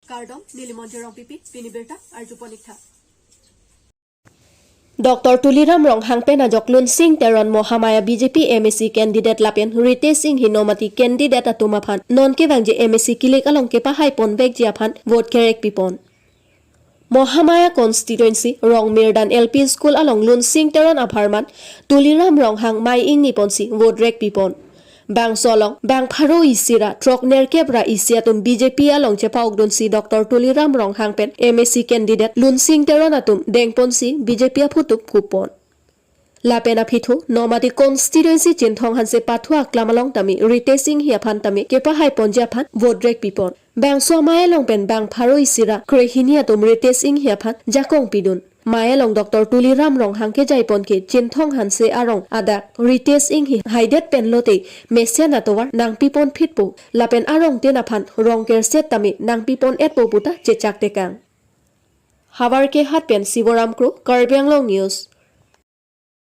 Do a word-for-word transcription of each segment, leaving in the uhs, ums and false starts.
Kardom, neli Monjir Rongpipi, pini birta arjupon ik tha. Doctor Tuliram Ronghang pen ajok Lunsing Teron Mohamaya B J P M A C candidate lapen Ritesh Enghi Nomati candidate atum aphan non kevangji M A C kilik along kepahai ponvekji aphan vote kerek pipon. Mohamaya constituency Rongmirdan L P School along Lunsing Teron apharman Tuliram Ronghang mei ingni ponsi vote rek pipon. Bangso along bang pharo isi ra throk nerkep ra isi atum B J P along chepaukdunsi Doctor Tuliram Ronghang pen M A C candidate Lunsing Teron atum dengponsi B J P aphutup kupon. Lapen aphi thu Nomati constituency Chinthong Hanse pathu aklam along tame Ritesh Enghi aphan tame kepahai ponji aphan vote rek pipon. Bangso amei along pen bang pharo isi ra krehini atum Ritesh Enghi aphan jakong pidun. Mei along Doctor Tuliram Ronghang kejaipon ke Chinthong Hanse arong adak Ritesh Enghi haidet pen lote mesen atovar nangpipon phitpo. Lapen arongtin aphan rong kerset tame nangpipon etpo puta chechak tekang. Havar Kehat pen Siboram Kro, Karbi Anglong News.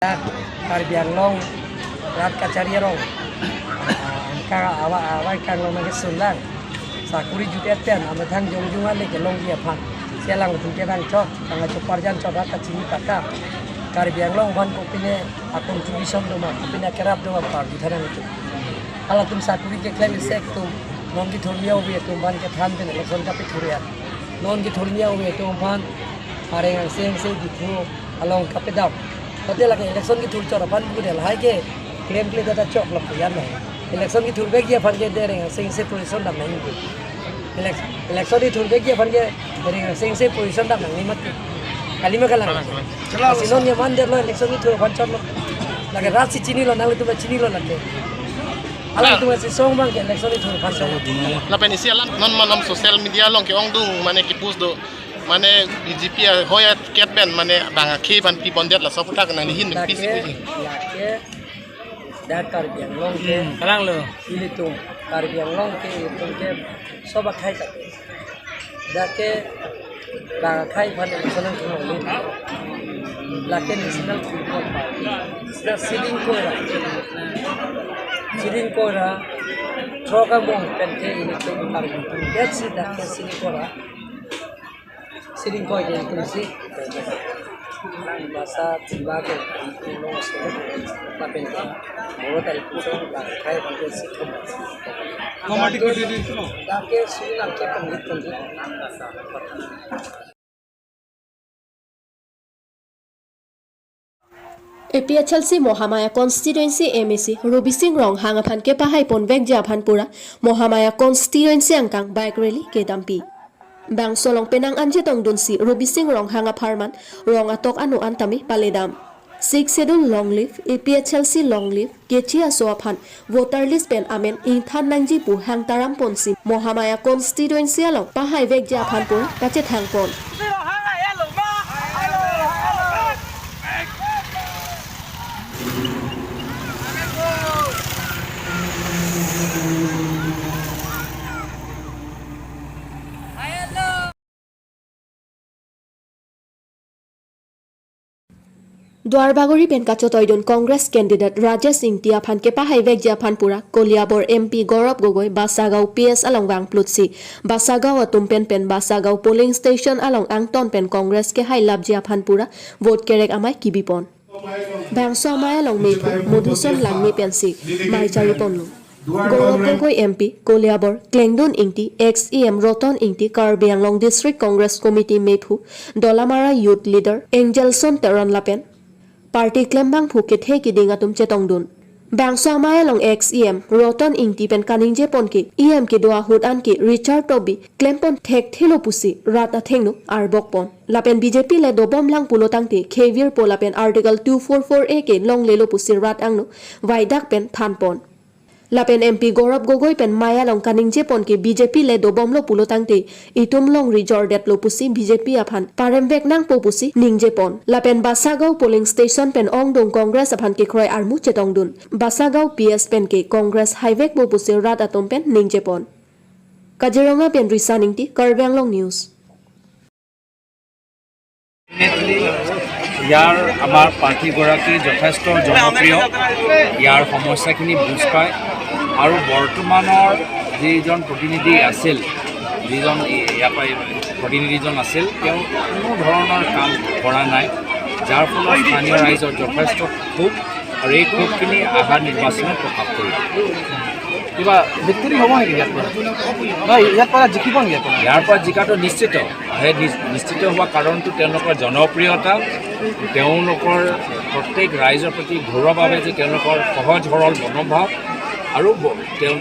Karbi Anglong rat kachari arong. Ka awa awa kang long nang kesun lang. Sakuri jutet pen amethang jongjung ale kelongji aphan. Selang tum kevang chok, kang achok parjan chok rat kachini pata. Karbi Anglong aphan kopine a contribution doma, kopine kerap doma par juthanang itu. Halatum sakuri keklem isek atum, non kethur mi-o ave atum aphan kethan pen election kapethur ya. Non kethur mi-o ave atum aphan areng angseng se Diphu along kapedam. Tate lake election kethur chot aphan buku del hai ke klem kle data chok lap yan lo. Election kethur bek ya aphan ke dereng angseng se position dam nang. Elec-, election kethur bek ya aphan ke dereng angseng se position dam nang ni mat. Kalima kalang. Kalang. Asi non ya man der lo election kethur aphan chot lo. Lake rat si chinilo, nangtum chinilo lake. Alanglitum si song bang ke election kethur aphan chot lo. Lapen isi alam non malom social media along ke-ongdung mane ke-post do. Mane B J P a hoya ket pen mane bang akhei aphan pipon det laso aphuthak nangli hin pen pisi Lake, puji. Lake, dak Karbi Anglong ke, Hmm, kalang lo. Ilitum Karbi Anglong ke, ilitum ke sob akhei ta. Dak ke bang akhei aphan election nangkhelong le. Lake National Freedom Party. Dak siding kora. Siding kora. Throk angbong pen ke ilitum Karbi. Dak si dak ke siding kora. Siding koi ke itum si. Basa chimba ke itum long se. Lapen ke. Moro tari puso la khai bang ke si kum. Committee ko didi suno. Dak ke sulang ke pangit pangit. A P H L C Mohamaya constituency M A C Rubising Ronghang aphan kepahai ponvekji aphan pura Mohamaya constituency angkang bike rally kedampi. Bangso along penang an chetongdunsi Rubising Ronghang apharman rong atok ano an tame paledam. Sixth Schedule long live, A P H L C long live, kechi aso aphan voter list pen amen ingthan nangji pu hang taram ponsi Mohamaya constituency along pahai vekji aphan pura pachethang pon. Duarbagori pen kachotoidun Congress candidate Rajesh Ingti aphan kepahai vekji aphan pura Koliabor M P Gaurav Gogoi Basagaon P S along vangplutsi Basagaon atum pen pen Basagaon polling station along angton pen Congress kehailapji aphan pura vote kerek amei kibipon. Bangso amei along mephu Madhuson Langme pensi mei chariponlo. Gaurav Gogoi M P, Koliabor, Klengdun Ingti, ex E M Roton Ingti, Karbi Anglong District Congress Committee mephu, Dolamara Youth Leader, Angelson Teron lapen party klembangphu kethe kiding atum chetongdun. Bangso amei along ex E M Roton Ingti pen kaningjepon ke E M kedo ahut an ke Richard Tokbi klempon thekthelo pusi rat athengno arbokpon. Lapen B J P le dobomlang pulo tangte khevirpo lapen Article two four four A ke longlelo pusi rat angno vaidak pen thanpon. Lapen M P Gaurav Gogoi pen mei along kaningjepon ke B J P le dobomlo pulo tangte itum longri jordetlo pusi B J P aphan paremvek nangpo pusi ningjepon. Lapen Basagaon polling station pen ongdung Congress aphan kekroi armu chetongdun. Basagaon P S pen ke Congress haivekpo pusi rat atum pen ningjepon. Kaziranga pen Risan Ingti, Karbi Anglong News. ইয়াৰ আমাৰ প্ৰাৰ্থীগৰাকী যথেষ্ট জনপ্ৰিয়, ইয়াৰ সমস্যাখিনি বুজ পায় আৰু বৰ্তমানৰ যিজন প্ৰতিনিধি আছিল যিজন ইয়াৰ পৰা প্ৰতিনিধিজন আছিল, তেওঁ কোনো ধৰণৰ কাম কৰা নাই, যাৰ ফলত স্থানীয় ৰাইজৰ যথেষ্ট ক্ষোভ আৰু এই ক্ষোভখিনি অহা নিৰ্বাচনত প্ৰকাশ কৰিব। কিবা ভিক্টৰী হ'ব নেকি ইয়াৰ পৰা? নহয়, ইয়াৰ পৰা জিকিব নেকি ইয়াৰ পৰা? ইয়াৰ পৰা জিকাটো নিশ্চিত। সেই নিশ্চিত হোৱা কাৰণটো তেওঁলোকৰ জনপ্ৰিয়তা, তেওঁলোকৰ প্ৰত্যেক ৰাইজৰ প্ৰতি ঘৰুৱাভাৱে যে তেওঁলোকৰ সহজ সৰল মনোভাৱ আৰু তেওঁ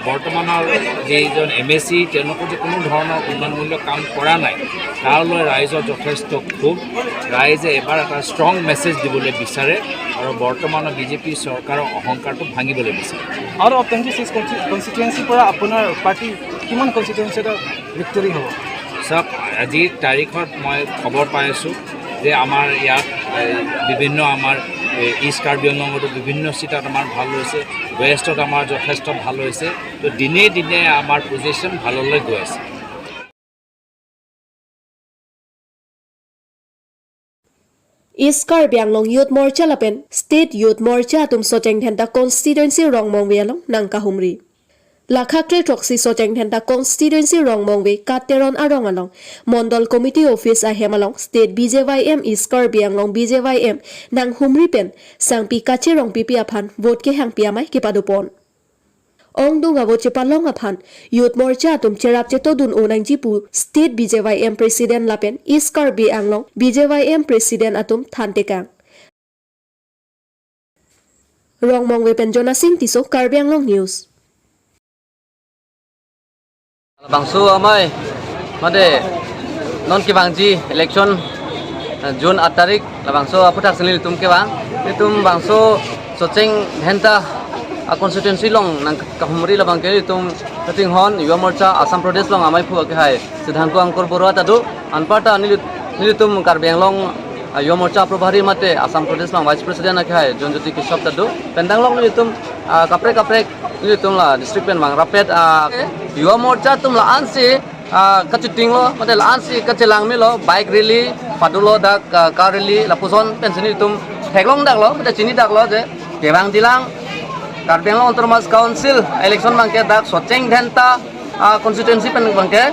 বৰ্তমানৰ যিজন এম এ চি, তেওঁলোকৰ যে কোনো ধৰণৰ উন্নয়নমূলক কাম কৰা নাই, তাৰ লৈ ৰাইজৰ যথেষ্ট ক্ষোভ। ৰাইজে এবাৰ এটা ষ্ট্ৰং মেছেজ দিবলৈ বিচাৰে আৰু বৰ্তমানৰ বি জে পি চৰকাৰৰ অহংকাৰটো ভাঙিবলৈ বিচাৰে। আৰু টুৱেণ্টি ছিক্স কনষ্টিটুৱেঞ্চিৰ পৰা আপোনাৰ পাৰ্টি কিমান কনষ্টিটুৱেঞ্চিত ভিক্টৰী হ'ব? চাওক, আজিৰ তাৰিখত মই খবৰ পাই আছোঁ যে আমাৰ ইয়াত বিভিন্ন আমাৰ ইষ্ট কাৰ্বি আংলঙতো বিভিন্ন চিটত আমাৰ ভাল হৈছে, ৱেষ্টত আমাৰ যথেষ্ট ভাল হৈছে। তো দিনে দিনে আমাৰ পজিশ্যন ভাললৈ গৈ আছে। East Karbi Anglong Youth Morcha lapen State Youth Morcha atum Socheng Dhenta constituency Rongmongve along nangkahumri. Lakha kre throksi Socheng Dhenta constituency Rongmongve Kateron arong along Mondol Committee Office ahem along State B J Y M East Karbi Anglong B J Y M nanghumri pen Sangpi Kache Rongpipi aphan vote kehangpi amei kepadopon. Ongdung avote chepalong aphan Youth Morcha atum cherap chetodun-o nangji pu State B J Y M President lapen East Karbi Anglong B J Y M President atum thantekang. Rongmongve pen Jonasing Tisso, Karbi Anglong News. Labangso amei mate non kevangji election June aat tarik labangso aphuthak si nelitum kevang. Nelitum bangso Socheng Dhenta a constituency along nangkahumri labang ke nelitum katinghon Yuva Morcha Assam Pradesh along amei phu akehai Sidhanko Angkur Baruah ta do. Anparta neli nelitum Karbi Anglong Yuva Morcha Prabhari mate Assam Pradesh along Vice President akehai Jonjyoti Kishop ta do. Pen danglok nelitum kaprek kaprek nelitum la district pen vang rapet Yuva Morcha atum la-ansi kachitinglo mate la-ansi kachelang melo, bike rally padolo, dak car rally lapuson pensi nelitum theklong daklo mate chini daklo je kevangjilang Karbi Anglong Autonomous Council election abang ke dak Socheng Dhenta constituency pen abang ke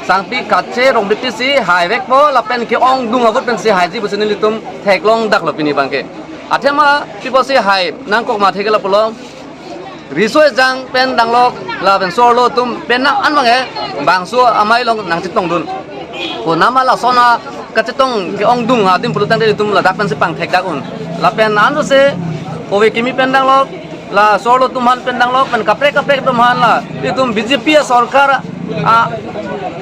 Sangpi Kache Rongpipi si haivekpo lapen ke ongdung avote pensi haiji pusi nelitum theklong daklo pini abang ke. Athema pipo si hai nangkok mathe ke lapulo, riso ejang pen danglok lapen so-arlo atum penang an abang ke bangso amei along nangchetongdun. Konama lason a kachetong ke-ongdung adim pulotangte itum ladak pensi pangthek dak un. Lapen anose ove kimi pen danglok, la so-arlo atum aphan pen danglok, pen kaprek kaprek atum aphan la itum B J P a sorkar a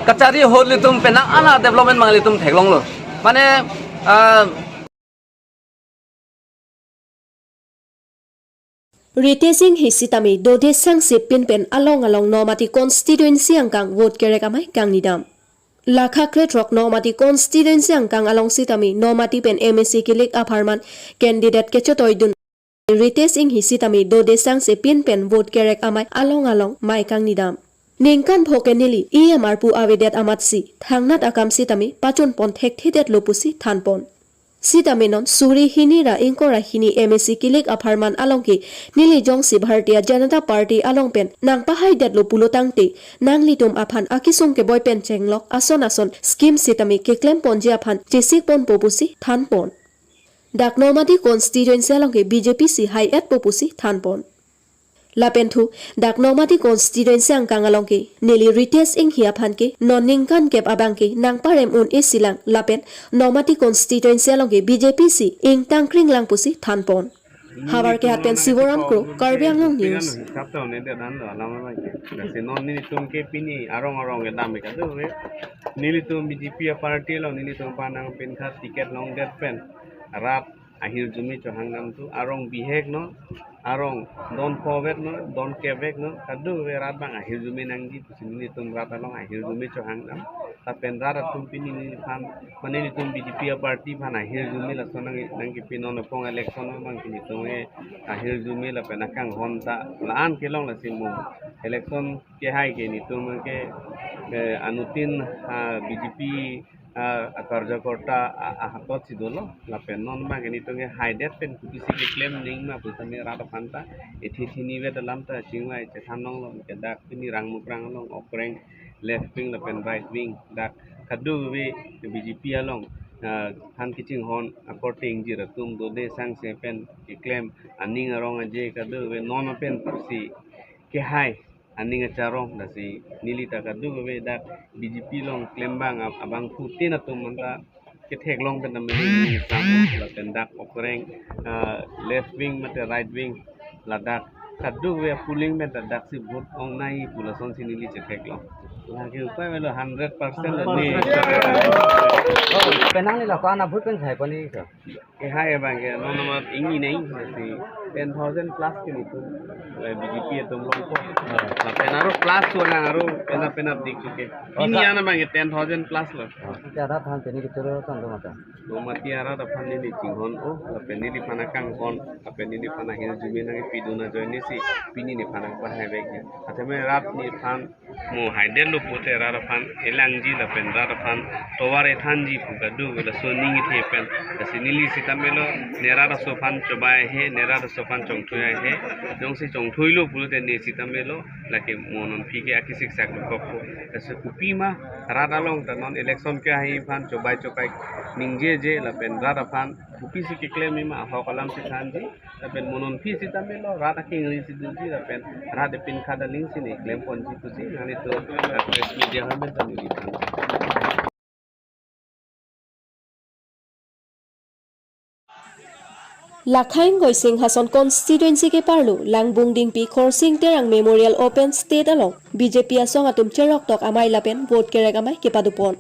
kachari ahut itum penang an a development abang itum theklonglo. Mane a Ritesh Enghi sitame dode sangse pin pen along along Nomati constituency angkang vote kerek amei kangnidam. Lakha kre throk Nomati constituency angkang along sitame Nomati pen M A C kilik apharman candidate kechotoidun Ritesh Enghi sitame dode sangse pin pen vote kerek amei along along mei kangnidam. Ningkan pho ke neli E M arpu avedet amatsi thangnat akam sitame pachunpon thekthedetlo pusi thanpon. Sitame non suri hini ra ingkoi ra hini M A C kilik apharman along ke neli jongsi Bharatiya Janata Party along pen nangpahaidetlo pulotangte nanglitum aphan akesung keboi pen chenglok ason ason scheme sitame keklemponji aphan chesikponpo pusi thanpon. Dak Nomati constituency along ke B J P si hai-etpo pusi thanpon. Lapen thu dak Nomati constituency angkang along ke neli Ritesh Enghi aphan ke non ningkan kep abang ke nangparem un-e silang lapen Nomati constituency along ke B J P si ingtang kringlang pusi thanpon. Havar kehat pen Sivoram Kro, Karbi Anglong News. Kap ta ne de dan do alam abang ke. Lasi non nelitum ke pini arong arong ke dam ke do ke. Nelitum B J P a party lo, nelitum panang pen khat ticket longdet pen rat ahirjume chohangdam thu, arong bihek non, arong don phovek non, don kevek non, kadokave rat abang ahirjume nangji pusi nelitum rat along ahirjume chohangdam. Lapen rat atum pini neliphan, mane nelitum B J P a party aphan ahirjume lason nang nangkipi non apong election abang ke nelitum ke ahirjume lapen akanghon ta la-an kelong, lasi mo election kehai ke nelitum ke, eh, anuttin, ah, B J P, ah, akarjakarta, ah, ahatot si dolo, lapen non abang ke nelitum ke haidet pen kopisi keklem ning ma pu tame rat aphan ta ithi thini vet alam ta chingvai chethan longlo, ke dak pini Rangmukrang along okreng left wing lapen right wing, dak kadokave B J P along, ah, than kachinghon akorte ingjir atum dode sangse pen keklem aning arong aje kadokave non apen si kehai aning acharong, lasi neli ta kadokave dak B J P along klembang ab-, abangphutin atum anta ketheklong pen ta mene ning sam lapen dak okreng, ah, left wing mate right wing, ladak kadokave polling pen ta daksi vote ongnai pu lasonsi neli chetheklong. Lake upai avelo, hundred percent lo ne. Penang ni lo ko-an a vote pen sai poni, sir? Kehai abang ke non nomor ingni nai si ten thousand plus ke nitu. Eh, B J P atum longpo. Lapen aro plus wala aro pena pena dik ke. Pini ana abang ke ten thousand plus lo. Ante arat aphan pini kechoro kan do mata? Lo mati arat aphan neli chinghon-o, lapen neliphan akangkon, lapen neliphan ahirjume nangpidun ajoine si pini neliphan nangpahai vek ya. Athema rat neliphan mo haidetlo pute rat aphan elangji lapen rat aphan tovar ethanji pu kadokave laso aning ithe pen. Lasi neli sitame lo, ne rat aso aphan chobai he, ne rat aso aphan chongthui he. Jongsi chongthuilo pulote ne sitame lo, lake mo non aphi ke akisik sak lo kokpo. Lasi kopima rat along ta non election kehai aphan chobai chokai ningjeje lapen rat aphan kopisi keklem ima ahok alam si thanji. Lapen mo non aphi sitame lo, rat akengri si doji lapen rat epin khada ling si ne klemponji pusi nanglitum, ah, press media amen ta neli than. Lakha ingkoi Singhason constituency keparlo Langbung Dingpi Khorsing Terang Memorial Open Stage along B J P asong atum cheroktok amei lapen vote kerek amei kepadopon.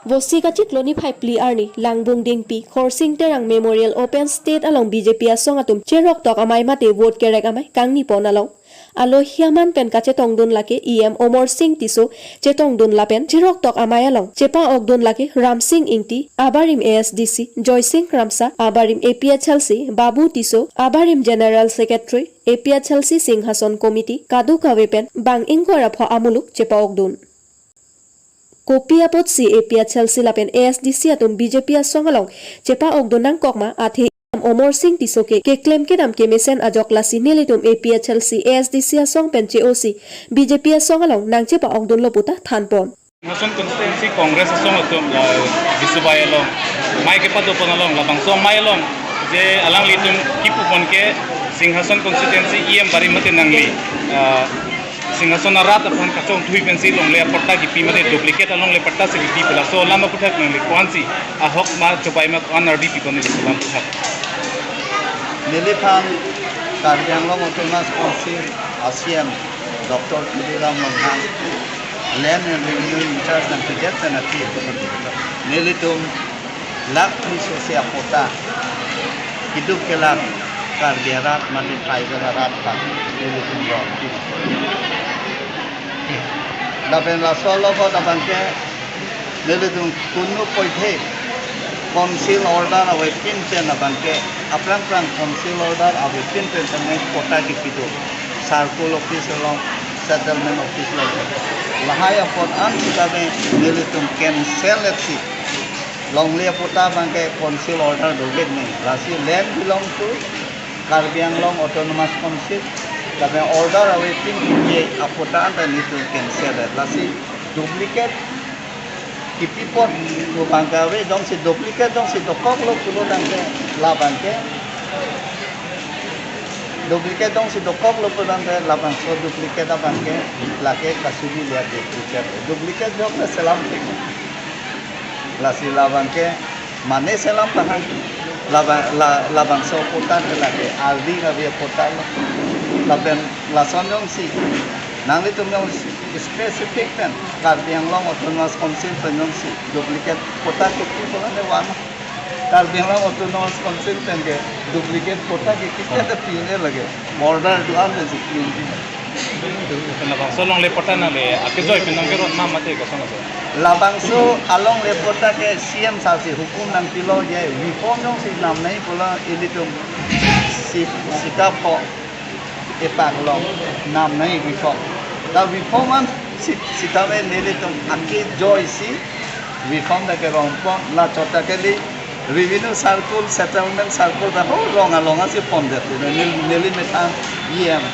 Vosi kachiklo niphai phli arni Langbung Dingpi Khorsing Terang Memorial Open Stage along B J P asong atum cheroktok amei mate vote kerek amei kangnipon along alohi aman pen kachetongdun lake E M Omor Sing Tisso chetongdun lapen cheroktok amei along chepa-okdun lake Ramsing Ingti, abarim A S D C, Joysing Kramsa, abarim A P H L C, Babu Tisso, abarim General Secretary, A P H L C Singhason Committee, kadokave pen bang ingkoi ra pho amuluk chepa-okdun. Kopi apotsi A P H L C lapen A S D C atum B J P asong along chepa-okdun nangkok ma, athe Omor Sing Tisso ke keklem kedam kemesen ajok, lasi nelitum A P H L C A S D C asong pen che-osi B J P asong along nangchepa-okdunlo puta thanpon. Singhason constituency Congress asong atum, uh, Visu Bai along amei kepadopon along, labangso amei along je alanglitum kipupon ke Singhason constituency E M barim mate nangli, uh, Singhason arat aphan kachongthui pensi longle apatta kipi mate duplicate alongle patta si kipi pu laso alam aputhak nangli ko-ansi ahok ma chobai ma ko-an ardi pipon neli alam aputhak. Neliphan Karbi Anglong Autonomous Council a C M Doctor Tuliram Ronghang, Land and Revenue in charge nangkedet pen ati nelitum lakh three sose apatta kiduk kelak Karbi arat mate tribal arat aphan nelitum rong. Lapen laso along abang ke nelitum kunu poithe council order avepin pen abang ke, aphrang phrang council order avepin pen tame patta kipi do, circle office along, settlement office along. Lahai apot an sitame nelitum cancel etsi longle apatta abang ke council order dovet nang. Lasi land belong to Karbi Anglong Autonomous Council, lapen order avepin kipi apatta anta nelitum cancel et. Lasi duplicate kipipon pu abang ke ave, jongsi duplicate jongsi dokoklo pulo tangte labang ke, duplicate jongsi dokoklo pulo tangte labangso duplicate abang ke lake kasuli liya duplicate. Duplicate jok na selam thek. Lasi labang ke mane selam tahai. Labang, la, labangso apatta ke lake ardi kave apatta lo. Lapen lason jongsi nanglitum jongsi specific pen Karbi Anglong Autonomous Council pen jongsi duplicate patta kipi pulo tangte van. Karbi Anglong Autonomous Council pen ke duplicate patta ke kipi ta pi un-e lake. Order do-an si pi un-e. Labangso longle patta nangle akejoi pen nangkerot ma mate koson aso? Labangso alongle patta ke C M sir si hukum nangpilo je reform jongsi namnei pulo ilitum si, sikap ho epak along namnei reform. Ta reform an si, sitame nelitum akejoisi reform ta kerongpon, la chot ta kali revenue circle, settlement circle ta ho rong along asi pondet. Neli, neli methang E M